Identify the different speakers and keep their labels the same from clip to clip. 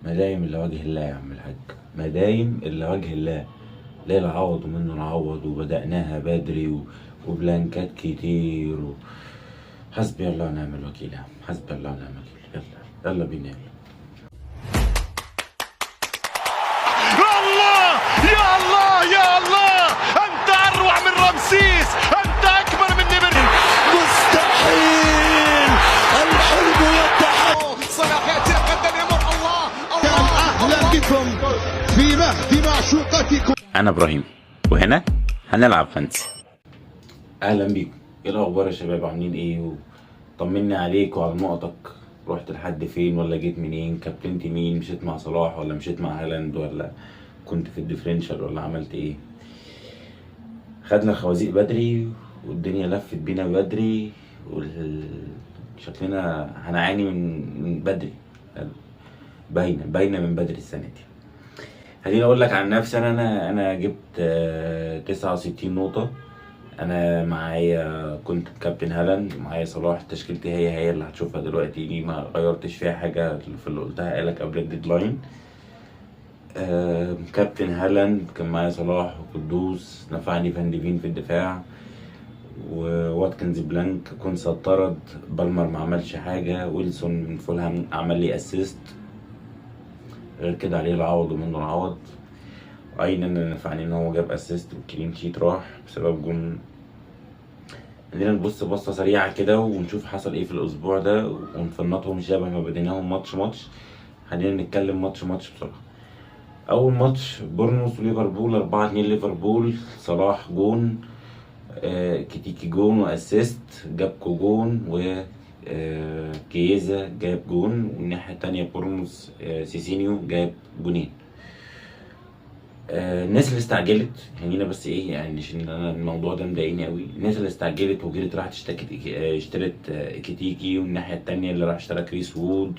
Speaker 1: ما دايم الا وجه الله يا عم الحاج، ما دايم الا وجه الله. ليه العوض ومنه العوض، وبدأناها بدري وبلانكات كتير حسبي الله ونعم الوكيل يا عم، حسبي الله ونعم الوكيل. يلا يلا بينا يلا.
Speaker 2: الله يا الله يا الله، أنت أروع من رمسيس، أنت أكبر من نمر.
Speaker 3: مستحيل، الحلم يتحقق.
Speaker 2: صلاح يتقدم يمر، الله الله.
Speaker 3: اهلا بكم في مهد معشوقتكم.
Speaker 1: انا ابراهيم وهنا هنلعب fantasy. اهلا بيكم، ايه الاخبار يا شباب؟ عاملين ايه؟ طمني عليك وعلى نقطك. رحت لحد فين ولا جيت منين؟ كابتنت مين؟ مشيت مع صلاح ولا مشيت مع هالاند ولا كنت في ال differential ولا عملت ايه؟ خدنا الخوازيق بدري والدنيا لفت بينا بدري، شكلنا هنعاني من بدري، باينة باينة من بدري السنة دي. خليني اقول لك عن نفسي، انا جبت 69 نقطة. انا معايا كنت كابتن هالاند، معايا صلاح، تشكيلتي هي هي اللي هتشوفها دلوقتي دي، ما غيرتش فيها حاجة في اللي قلتها لك قبل ال deadline. كابتن هالاند، كان معايا صلاح وقدوس، نفعني فان ديفين في الدفاع، وواتكنز blank، كونسا اتطرد، بالمر ما عملش حاجة، ويلسون من فولهام عمل لي assist. غير كده عليه العوض ومنه العوض. اين انا نفعني ان هو جاب assist وال clean sheet راح بسبب جون. خلينا نبص بصة سريعة كده ونشوف حصل ايه في الاسبوع ده ونفنطهم شبه ما بديناهم ماتش ماتش. خلينا نتكلم ماتش ماتش بسرعة. اول ماتش بورنموث وليفربول 4-2 ليفربول، صلاح جون، كيتيكي جون و assist، جابكو جون و كيزا جاب جون. والناحية التانية بورنموث، سيسينيو جاب جونين. الناس اللي استعجلت، خلينا بس ايه يعني عشان انا الموضوع ده مضايقني قوي. الناس اللي استعجلت وجرت راحت اشتكت، اشترت كيتيكي، والناحية التانية اللي راح اشترى كريس وود،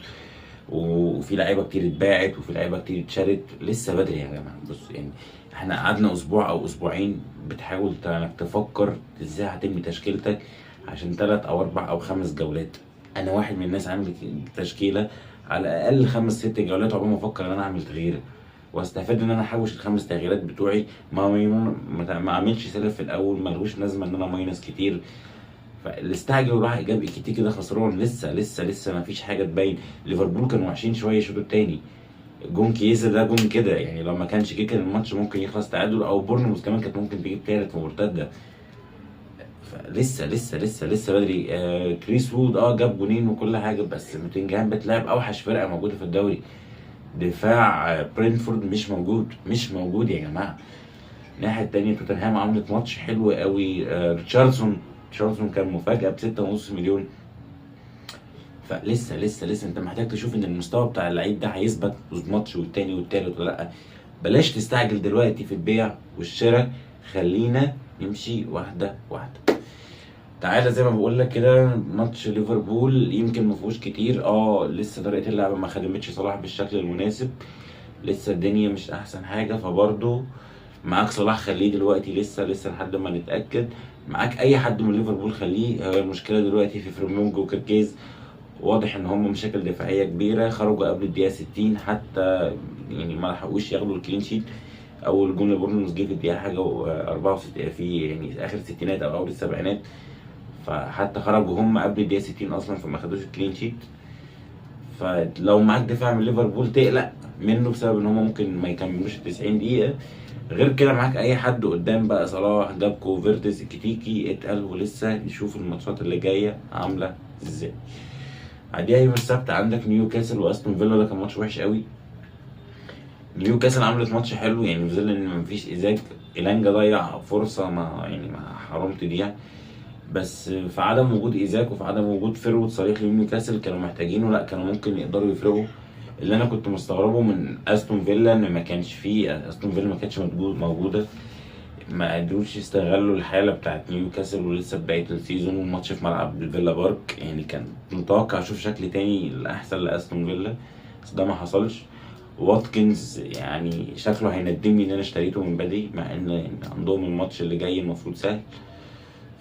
Speaker 1: وفي لعيبة كتير اتباعت وفي لعيبة كتير اتشرت. لسه بدري يا جماعة. بص يعني احنا قعدنا اسبوع او اسبوعين بتحاول انك تفكر ازاي هتبني تشكيلتك عشان 3 او 4 او 5 جولات. انا واحد من الناس عامل تشكيله على الاقل 5 6 جولات عقبال ما افكر ان انا اعمل تغيير، واستفاد ان انا احوش ال5 تغييرات بتوعي، ما اعملش سلف في الاول، ملهوش لازمه ان انا minus كتير. فاللي استعجل وراح جاب ايكيتيكي ده خسران. لسه لسه لسه ما فيش حاجة تبين. ليفربول كانوا وحشين شوية الشوط التاني، جون كيزا ده جون كده يعني لو ما كانش كده كان الماتش ممكن يخلص تعادل، او بورنموث كمان كانت ممكن تجيب تالت ومرتده. فلسه لسه لسه لسه بدري. كريس وود جاب جونين وكل حاجة، بس نوتنجهام بتلعب اوحش فرقه موجودة في الدوري. دفاع برينفورد مش موجود، مش موجود يا جماعة. الناحية التانية توتنهام عملت ماتش حلو قوي. ريتشاردسون كان مفاجاة ب6.5 مليون. فلسه لسه لسه انت محتاج تشوف ان المستوى بتاع اللعيب ده هيثبت ماتش والتاني والتالت ولا لا. بلاش تستعجل دلوقتي في البيع والشراء، خلينا نمشي واحدة واحدة. تعالى زي ما بقول لك كده، ماتش ليفربول يمكن ما فيهوش كتير، لسه طريقه اللعب ما خدمتش صلاح بالشكل المناسب، لسه الدنيا مش احسن حاجة. فبرضه معاك صلاح خليه دلوقتي لسه لسه لحد ما نتاكد. معاك اي حد من ليفربول خليه. هو المشكلة دلوقتي في فريمونج وكيركيز، واضح ان هم مشاكل دفاعية كبيرة، خرجوا قبل الدقيقة 60 حتى يعني ما لحقوش ياخدوا ال clean sheet. اول جون لبورنموث جه في الدقيقة حاجة و64 في يعني اخر الستينات او اول السبعينات، فحتى خرجوا هم قبل الدقيقة 60 اصلا، فما خدوش ال clean sheet. فلو معاك دفاع من ليفربول تقلق منه بسبب ان هم ممكن ما يكملوش ال 90 دقيقة. غير كده معاك اي حد قدام بقى، صلاح، جابكو، فيرتس، كيتيكي، اتقل، ولسه نشوف الماتشات اللي جاية عامله ازاي. بعديها يوم السبت عندك نيوكاسل واستون فيلا، ده كان ماتش وحش قوي. نيوكاسل عملت ماتش حلو يعني في ظل ان مفيش ايزاك، إيلانجا ضيع فرصة ما يعني ما حرام تضيع، بس في عدم وجود ايزاك وفي عدم وجود forward صريح لنيوكاسل كانوا محتاجينه، لا كانوا ممكن يقدروا يفرقوا. اللي انا كنت مستغربه من استون فيلا ان ما كانش فيه، استون فيلا ما كانتش موجودة، ما قدروش يستغلوا الحالة بتاعت نيوكاسل ولسه بداية ال season والماتش في ملعب الفيلا بارك، يعني كان متوقع اشوف شكل تاني الاحسن لاستون فيلا، بس ده ما حصلش. واتكنز يعني شكله هيندمني ان انا اشتريته من بدري، مع ان عندهم الماتش اللي جاي المفروض سهل،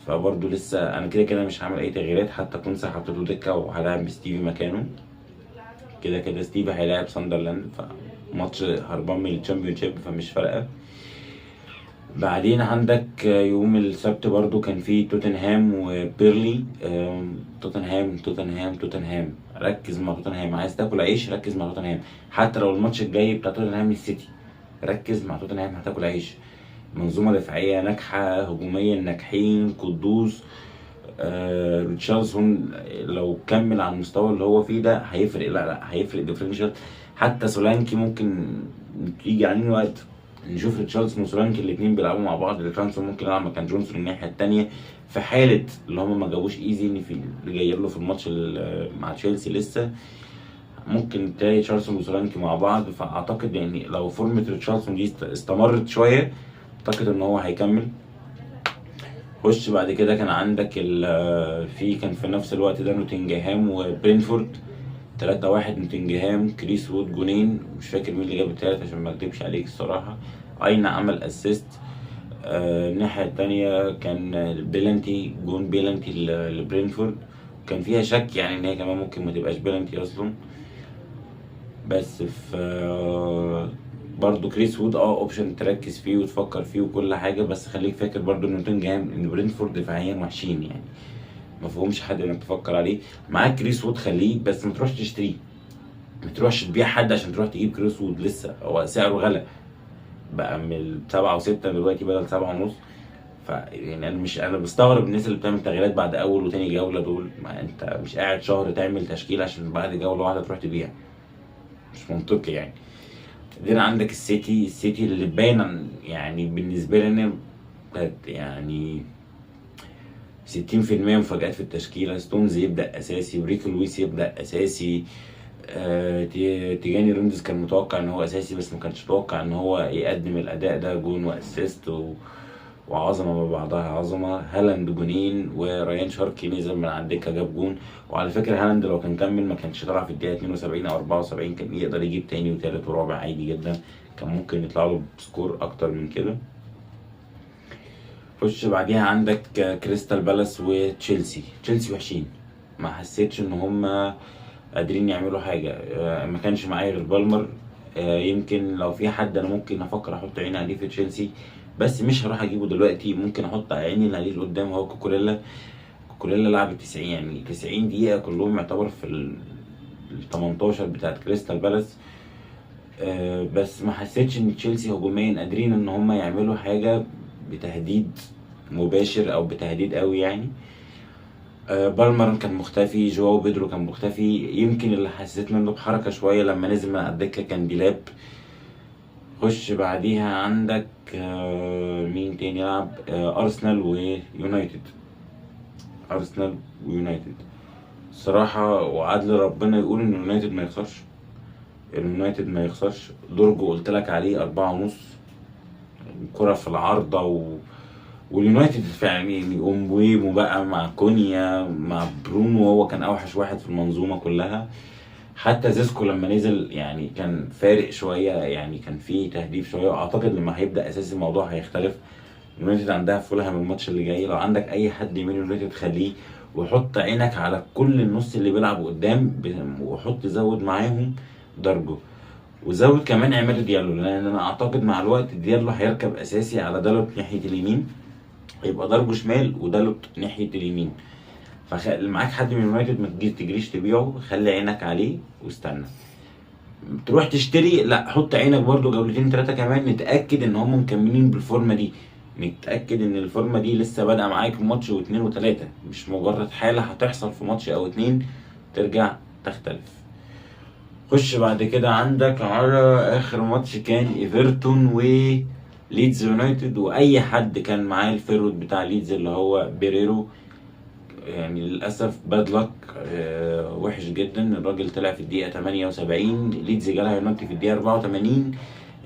Speaker 1: فبرضه لسه انا كده كده مش هعمل اي تغييرات، حتى كونسا حطيته دكه وهلاعب بستيفي مكانه. كده كده ستيف هيلاعب ساندرلاند، فماتش هربان من ال Championship فمش فارقه. بعدين عندك يوم السبت برضو كان في توتنهام وبيرلي. توتنهام توتنهام توتنهام، ركز مع توتنهام، عايز تاكل عيش ركز مع توتنهام، حتى لو الماتش الجاي بتاع توتنهام السيتي ركز مع توتنهام هتاكل عيش. منظومة دفاعية ناجحة، هجوميا ناجحين، قدوس ريتشاردسون لو كمل على المستوى اللي هو فيه ده هيفرق، لا لا هيفرق differential. حتى سولانكي ممكن يجي علينا وقت نشوف ريتشاردسون وسولانكي الاثنين بيلعبوا مع بعض، ريتشاردسون ممكن يلعب مكان جونسون الناحية الثانية في حاله اللي هم ما جابوش ايزي ان في اللي جاي له في الماتش مع تشيلسي لسه، ممكن تلاقي ريتشاردسون وسولانكي مع بعض. فاعتقد يعني لو فورمه ريتشاردسون دي استمرت شوية اعتقد ان هو هيكمل. خش بعد كده كان عندك في كان في نفس الوقت ده نوتنجهام وبرينفورد 3-1 نوتنجهام، كريس وود جونين، مش فاكر مين اللي جاب التالت عشان ما اكدبش عليك الصراحة، اينا عمل assist. الناحية التانية كان بيلانتي، جون بيلانتي لبرينفورد، كان فيها شك يعني ان هي كمان ممكن ما تبقاش بيلانتي اصلا، بس في برضو كريس وود option تركز فيه وتفكر فيه وكل حاجة، بس خليك فاكر برضو ان نوتنجهام ان برينفورد دفاعيا وحشين يعني ما فيهمش حد انك تفكر عليه. معاك كريس وود خليه، بس ما تروحش تشتريه، ما تروحش تبيع حد عشان تروح تجيب كريس وود، لسه هو سعره غلى بقى من 7 و6 دلوقتي بدل 7.5. ف يعني انا بستغرب الناس اللي بتعمل تغييرات بعد اول وتاني جولة دول، ما انت مش قاعد شهر تعمل تشكيل عشان بعد جولة واحدة تروح تبيع، مش منطقي يعني. بعدين عندك السيتي، السيتي اللي باين يعني بالنسبة لي انا كانت يعني 60% مفاجآت في التشكيلة، ستونز يبدا اساسي، وريكو لويس يبدا اساسي، تيجاني روندز كان متوقع ان هو اساسي بس ما كانش متوقع ان هو يقدم الاداء ده، جون و assist وعظمه ما بعدها عظمه. هالاند جونين، وريان شاركي نزل من على الدكة جاب جون. وعلى فكرة هالاند لو كان كمل ما كانش طلع في الدقيقة 72 او 74، كان يقدر يجيب تاني وتالت ورابع عادي جدا، كان ممكن يطلع له ب score اكتر من كده. خش بعديها عندك كريستال بالاس وتشيلسي. تشيلسي وحشين، ما حسيتش ان هم قادرين يعملوا حاجة، ما كانش معايا غير بالمر. يمكن لو في حد انا ممكن افكر احط عيني عليه في تشيلسي، بس مش هروح اجيبه دلوقتي، ممكن احط عيني عليه لقدام، هو كوكوريلا. كوكوريلا لعب 90 يعني 90 دقيقة كلهم يعتبر في ال 18 بتاعت كريستال بالاس. بس ما حسيتش ان تشيلسي هجوميا قادرين ان هم يعملوا حاجة بتهديد مباشر او بتهديد قوي يعني. بالمر كان مختفي، جواو بيدرو كان مختفي، يمكن اللي حسيت منه بحركة شوية لما نزل من على الدكة كان ديلاب. خش بعديها عندك مين تاني يلعب؟ ارسنال ويونايتد. ارسنال ويونايتد الصراحة وعدل ربنا يقول ان يونايتد ما يخسرش، اليونايتد ما يخسرش. دورجو قلت لك عليه 4.5، كرة في العارضة واليونايتد فعلا يعني امبويمو بقى مع كونيا مع برونو، هو كان اوحش واحد في المنظومة كلها. حتى زيسكو لما نزل يعني كان فارق شوية، يعني كان فيه تهديف شوية، واعتقد لما هيبدا اساسي الموضوع هيختلف. يونايتد عندها فولهام الماتش اللي جاي، لو عندك اي حد من يونايتد خليه، وحط عينك على كل النص اللي بيلعب قدام، وحط زود معاهم درجه، وزود كمان عماد ديالو، لان انا اعتقد مع الوقت ديالو هيركب اساسي على دالوت ناحية اليمين، يبقى درجه شمال ودالوت ناحية اليمين. فمعاك حد من يونايتد ما تجريش تبيعه، خلي عينك عليه واستنى. تروح تشتري لا، حط عينك برده جولتين ثلاثة كمان، نتاكد ان هم مكملين بالفورمه دي، نتاكد ان الفورمة دي لسه بادئه معاك ماتش واثنين وثلاثة، مش مجرد حاله هتحصل في ماتش او اتنين ترجع تختلف. خش بعد كده عندك على اخر ماتش كان ايفرتون وليدز يونايتد، واي حد كان معاه ال forward بتاع ليدز اللي هو بيريرو، يعني للاسف bad luck، وحش جدا. الراجل طلع في الدقيقة 78، ليدز جالها يونايتد في الدقيقة 84،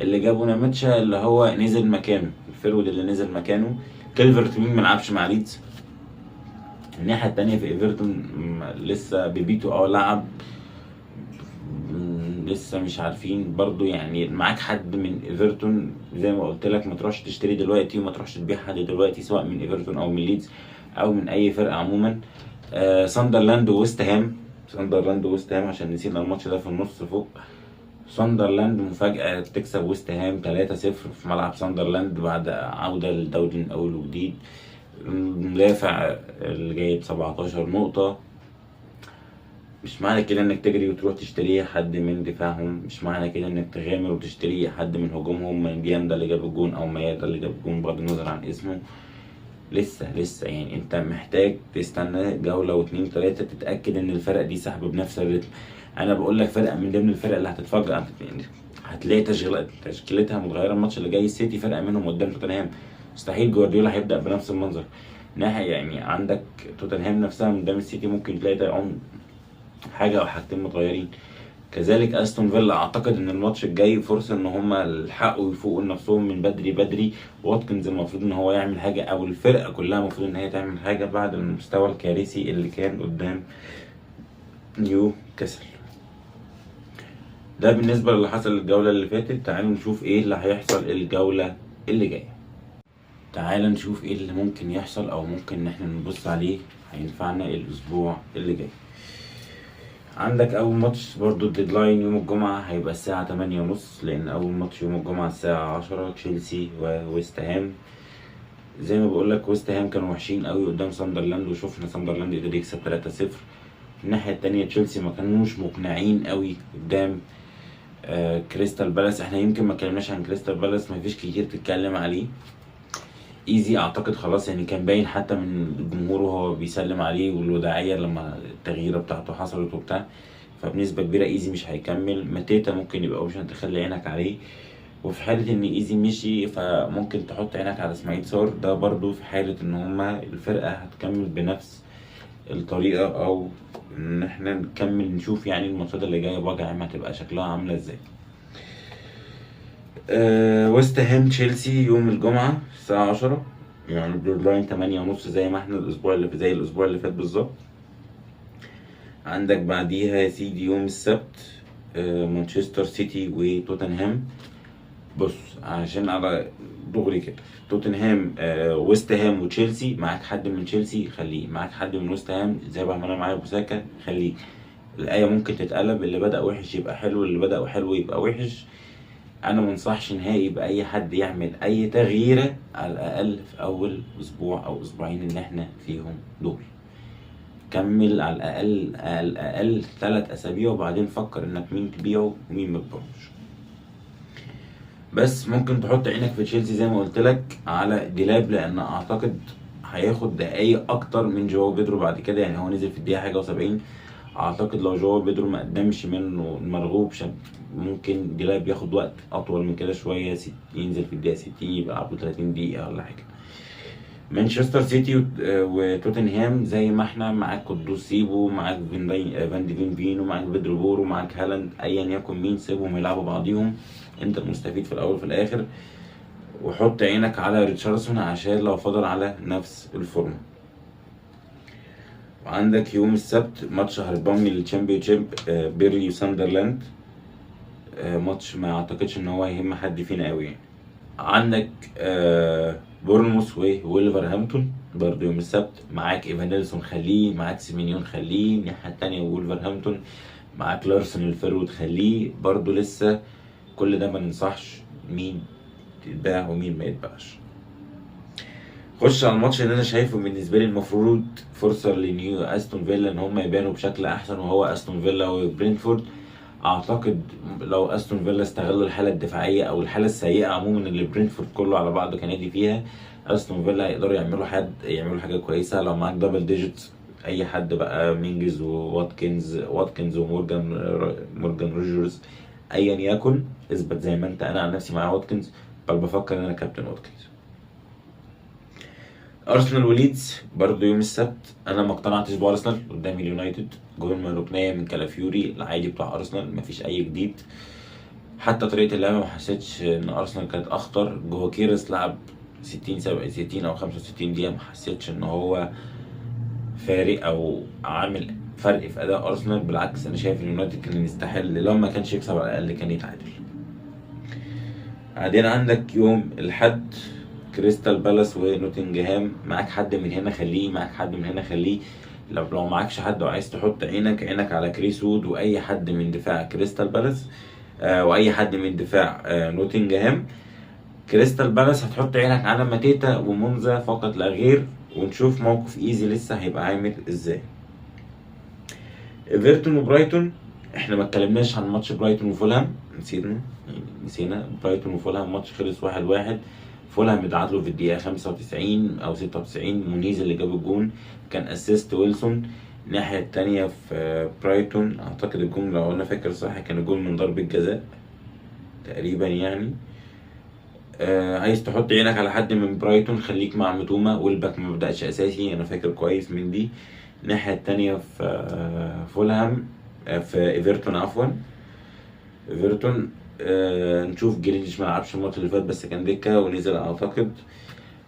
Speaker 1: اللي جابه ناماتشا اللي هو نزل مكانه، ال forward اللي نزل مكانه. كيلفرت مين ما لعبش مع ليدز. الناحية الثانية في ايفرتون لسه بيبيتو لعب، لسه مش عارفين برضو يعني. معاك حد من ايفرتون زي ما قلت لك ما تروحش تشتري دلوقتي وما تروحش تبيع حد دلوقتي، سواء من ايفرتون او من ليدز او من اي فرقه عموما. ساندرلاند وويست هام. ساندرلاند ويست هام عشان نسينا الماتش ده في النص فوق. ساندرلاند مفاجأة تكسب ويست هام 3-0 في ملعب ساندرلاند بعد عودة للدوري من أول وجديد. المدافع اللي جايب 17 نقطة. مش معنى كده انك تجري وتروح تشتري حد من دفاعهم، مش معنى كده انك تغامر وتشتري حد من هجومهم، من ديان ده اللي جاب الجون او ميا ده اللي جاب الجون بغض النظر عن اسمه. لسه يعني انت محتاج تستنى جولة واتنين تلاتة تتأكد ان الفرق دي سحب بنفس الريتم. انا بقول لك فرقة من ضمن الفرق اللي هتتفاجئ، هتلاقي تشكيلتها متغيرة الماتش اللي جاي. السيتي فرقة منهم قدام توتنهام، مستحيل جوارديولا هيبدأ بنفس المنظر. ناحية يعني عندك توتنهام نفسها قدام السيتي ممكن تلاقي تقوم حاجة أو حاجتين متغيرين. كذلك أستون فيلا أعتقد إن الماتش الجاي فرصة إن هما يلحقوا يفوقوا لنفسهم من بدري بدري. واتكنز المفروض إن هو يعمل حاجة، أو الفرقة كلها المفروض إن هي تعمل حاجة بعد المستوى الكارثي اللي كان قدام نيو كاسل. ده بالنسبة للي حصل الجولة اللي فاتت. تعالوا نشوف إيه اللي هيحصل الجولة اللي جاية. تعالوا نشوف إيه اللي ممكن يحصل أو ممكن إن إحنا نبص عليه هينفعنا الأسبوع اللي جاي. عندك اول ماتش برضو ال deadline يوم الجمعة هيبقى الساعة 8:30، لان اول ماتش يوم الجمعة الساعة 10 تشيلسي وويست هام. زي ما بقولك ويست هام كانوا وحشين قوي قدام ساندرلاند، وشوفنا ساندرلاند قدر يكسب 3-0. الناحية التانية تشيلسي ما كانوش مقنعين قوي قدام كريستال بالاس. احنا يمكن ما اتكلمناش عن كريستال بالاس، ما فيش كتير تتكلم عليه. ايزي اعتقد خلاص يعني كان باين حتى من الجمهور وهو بيسلم عليه والوداعية لما التغييرة بتاعته حصلت وبتاع، فبنسبة كبيرة ايزي مش هيكمل. ماتيتا ممكن يبقى option تخلي عينك عليه، وفي حالة ان ايزي مشي فممكن تحط عينك على اسماعيل صار ده برضو في حالة ان هما الفرقة هتكمل بنفس الطريقة، او ان احنا نكمل نشوف يعني الماتشات اللي جاية بوجه عام هتبقى شكلها عاملة ازاي. ويست هام تشيلسي يوم الجمعة الساعة 10، يعني ال deadline 8:30 زي ما احنا الأسبوع اللي زي الأسبوع اللي فات بالظبط. عندك بعديها يا سيدي يوم السبت مانشستر سيتي وتوتنهام. بص عشان على دغري كده، توتنهام ويست هام وتشيلسي، معاك حد من تشيلسي خليه، معاك حد من ويست هام زي ما انا معايا بوساكا خليه. الآية ممكن تتقلب، اللي بدأ وحش يبقى حلو، اللي بدأ حلو يبقى وحش. انا منصحش نهائي باي حد يعمل اي تغييره على الاقل في اول اسبوع او اسبوعين اللي احنا فيهم دول. كمل على الاقل على الاقل 3 اسابيع وبعدين فكر انك مين تبيعه ومين ما تبيعوش. بس ممكن تحط عينك في تشيلسي زي ما قلت لك على ديلاب، لان اعتقد هياخد دقايق اكتر من جواو بيدرو بعد كده. يعني هو نزل في الدقيقة حاجة و70، اعتقد لو جواو بيدرو ما قدمش منه المرغوب ممكن ديلاب ياخد وقت اطول من كده شوية، ينزل في الدقيقة 60 يبقى لعبه 30 دقيقة ولا حاجة. مانشستر سيتي وتوتنهام زي ما احنا، معاك قدوس سيبو، معاك فان دي فين فينو، معاك بيدرو بورو، معاك هالاند، ايا يكن مين سيبهم يلعبوا بعضيهم، انت المستفيد في الاول وفي الاخر. وحط عينك على ريتشاردسون عشان لو فضل على نفس الفورمة. وعندك يوم السبت ماتش هربان من ال Championship، بيرلي وساندرلاند، ماتش ما اعتقدش ان هو هيهم حد فينا قوي يعني. عندك بورنموث وولفرهامبتون برضه يوم السبت، معاك ايفانيلسون خليه، معاك سيمينيون خليه. الناحية التانية وولفرهامبتون معاك لارسن ال forward خليه برضه. لسه كل ده ما ننصحش مين يتباع ومين ما يتباعش. خش على الماتش اللي انا شايفه بالنسبة لي المفروض فرصة لنيو استون فيلا ان هم يبانوا بشكل احسن، وهو استون فيلا وبرينتفورد. اعتقد لو استون فيلا استغلوا الحالة الدفاعية او الحالة السيئة عموما اللي برينتفورد كله على بعضه كان نادي فيها، استون فيلا هيقدروا يعملوا حاجة كويسة. لو معاك double digit اي حد بقى، مينجز وواتكنز، واتكنز ومورجان روجرز، ايا يكن اثبت زي ما انت. انا عن نفسي مع واتكنز، بل بفكر ان انا كابتن واتكنز. ارسنال وليدز برضو يوم السبت، انا ما اقتنعتش بارسنال قدام اليونايتد، جول من ركنيه من كالافيوري العادي بتاع ارسنال، مفيش اي جديد. حتى طريقه اللعب ما حسيتش ان ارسنال كانت اخطر. جوكيرس لعب 60 او 65 دقيقة، ما حسيتش ان هو فارق او عامل فرق في اداء ارسنال. بالعكس انا شايف ان اليونايتد كان يستحل، لو ما كانش يكسب على الاقل كان يتعادل. بعدين عندك يوم الحد كريستال بالاس ونوتنجهام، معاك حد من هنا خليه، معاك حد من هنا خليه. لو معكش حد وعايز تحط عينك على كريس وود واي حد من دفاع كريستال بالاس، واي حد من دفاع نوتنجهام. كريستال بالاس هتحط عينك على ماتيتا ومونزا فقط لا غير، ونشوف موقف ايزي لسه هيبقى عامل ازاي. ايفرتون وبرايتون، احنا ما اتكلمناش عن ماتش برايتون وفولهام، نسينا برايتون وفولهام. ماتش خلص 1-1، فولهام اتعادلوا في الدقيقة 95 أو 96، مونيز اللي جاب الجون، كان assist ويلسون. الناحية التانية في برايتون أعتقد الجون لو أنا فاكر صح كان الجون من ضربة جزاء تقريبا يعني. عايز تحط عينك على حد من برايتون خليك مع متوما، والباك ما بدأش أساسي أنا فاكر كويس من دي. الناحية التانية في فولهام، في ايفرتون عفوا، ايفرتون نشوف جريليش ما لعبش الماتش اللي فات بس كان دكة ونزل اعتقد.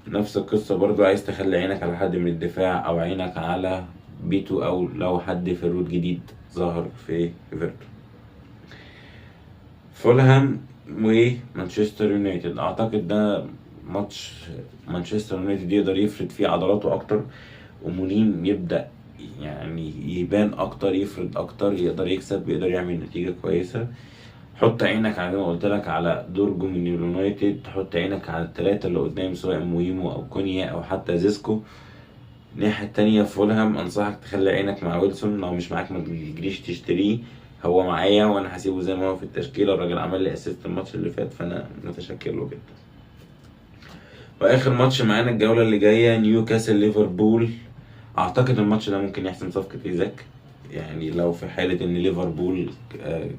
Speaker 1: نفس القصة برضو، عايز تخلي عينك على حد من الدفاع او عينك على بيتو، او لو حد في الروت جديد ظهر في ايفرتون. فولهام ومانشستر يونايتد، اعتقد ده ماتش مانشستر يونايتد يقدر يفرد فيه عضلاته اكتر، ومولين يبدأ يعني يبان اكتر، يفرد اكتر، يقدر يكسب، يقدر يعمل نتيجة كويسة. حط عينك على زي ما قلت لك على دورجو من اليونايتد، حط عينك على الثلاثة اللي قدام سواء مويمو او كونيا او حتى زيسكو. الناحية التانية فولهام انصحك تخلي عينك مع ويلسون، لو مش معاك ما تجريش تشتريه، هو معايا وانا هسيبه زي ما هو في التشكيلة، الراجل عمل لي assist الماتش اللي فات فانا متشكر له جدا. واخر ماتش معانا الجولة اللي جاية نيوكاسل ليفربول، اعتقد الماتش ده ممكن يحسم صفقة ايزاك، يعني لو في حالة ان ليفربول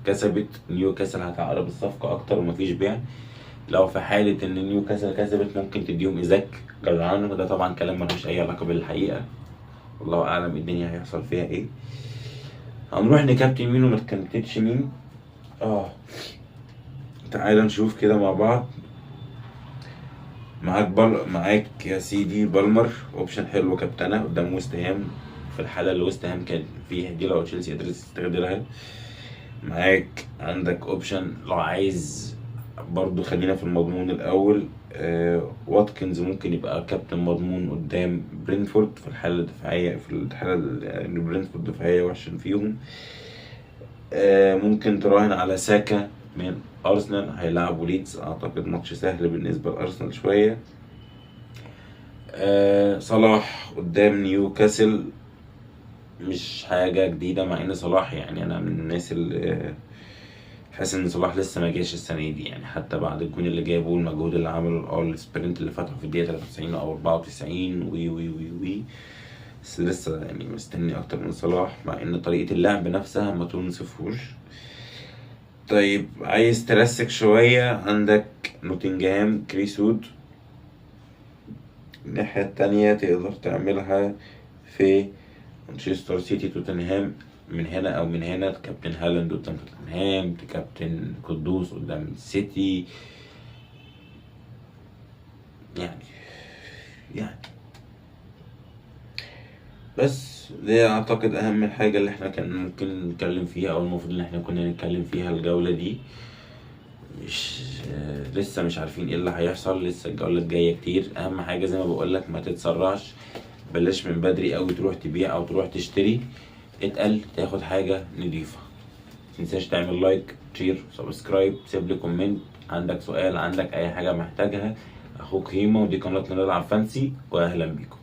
Speaker 1: كسبت نيوكاسل هتعقرب الصفقة اكتر ومفيش بيع. لو في حالة ان نيوكاسل كسبت ممكن تديهم ايزاك جدعان، وده طبعا كلام ملوش اي علاقة بالحقيقة، والله اعلم الدنيا هيحصل فيها ايه. هنروح نكابتن مين وما تكابتنش مين؟ تعالى نشوف كده مع بعض. معاك يا سيدي بالمر، option حلو كابتنه قدام ويست هام في الحالة اللي ويست هام كان فيها دي، لو تشيلسي قدرت تستغلها. معاك عندك option لو عايز برضو، خلينا في المضمون الاول. واتكنز ممكن يبقى كابتن مضمون قدام برينفورد في الحالة الدفاعية، في الحالة اللي برينفورد دفاعية وحشين فيهم. ممكن تراهن على ساكا من ارسنال، هيلعبوا ليدز، اعتقد ماتش سهل بالنسبة لارسنال شوية. صلاح قدام نيوكاسل مش حاجة جديدة، مع ان صلاح يعني انا من الناس اللي حاسس ان صلاح لسه ما جاش السنة دي، يعني حتى بعد الجون اللي جابه والمجهود اللي عمله، ال sprint اللي فتحه في الدقيقة 93 او 94 وي وي وي وي، بس لسه يعني مستني اكتر من صلاح، مع ان طريقه اللعب نفسها ما تنصفهوش. طيب عايز ت risk شوية، عندك نوتنجهام كريس وود. الناحية التانية تقدر تعملها في مانشستر سيتي توتنهام، من هنا او من هنا، تكابتن هالاند قدام توتنهام، تكابتن قدوس قدام سيتي، يعني بس دي اعتقد اهم حاجة اللي احنا كان ممكن نتكلم فيها، او المفروض ان احنا كنا نتكلم فيها الجولة دي. مش لسه مش عارفين ايه اللي هيحصل، لسه الجولة الجاية كتير. اهم حاجة زي ما بقولك ما تتسرعش، بلاش من بدري قوي تروح تبيع او تروح تشتري، اتقل تاخد حاجة نضيفة. متنساش تعمل like، share، subscribe، سيب لي comment، عندك سؤال، عندك اي حاجة محتاجها. اخوك هيما، ودي قناتنا نلعب fantasy، واهلا بيكم.